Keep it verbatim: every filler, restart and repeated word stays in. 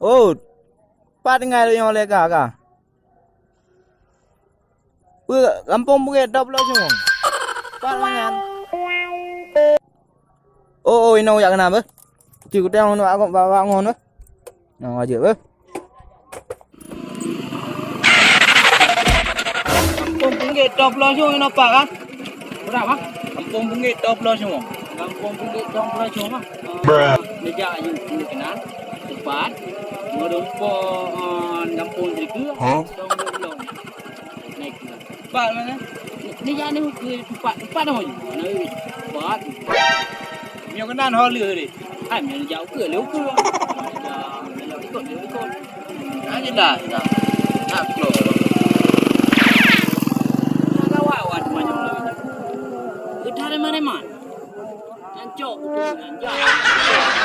Oh, pat tinggai lôn nyoe lé ka, ka. Peu, gampông Bukét Dua Ploh Cungong. Pat mangan. Oh, oh, inoe jak keunan beuh. Ci kuteng ngon bak, bak, bak ngon beuh. Nyoe wajéb beuh. Gampông Bukét Dua Ploh Cungong inoe pat kan? Berapa? Gampông Bukét Dua Ploh Cungong. Gampông Bukét Dua Ploh Cungong. Bruh. Neujak aju keunan. Tepat. Ngon rumpok, eh, gampông Jerika. Hah? Dong, dong, dong. Naik. Pat mana? Ni, ni jak ni ke tempat, tempat nama je? Mana? Pat. Nyoe keunan ho lheueh deh. Hai, nyoe jak ukeue, lheueh ukeue. Nyoe jak ikot, lheueh ikot. Nah, jelas dah. Nak keluar. Nak gawat awak manyong lagi. Udah reman-reman. Nyan cok, nyan jak.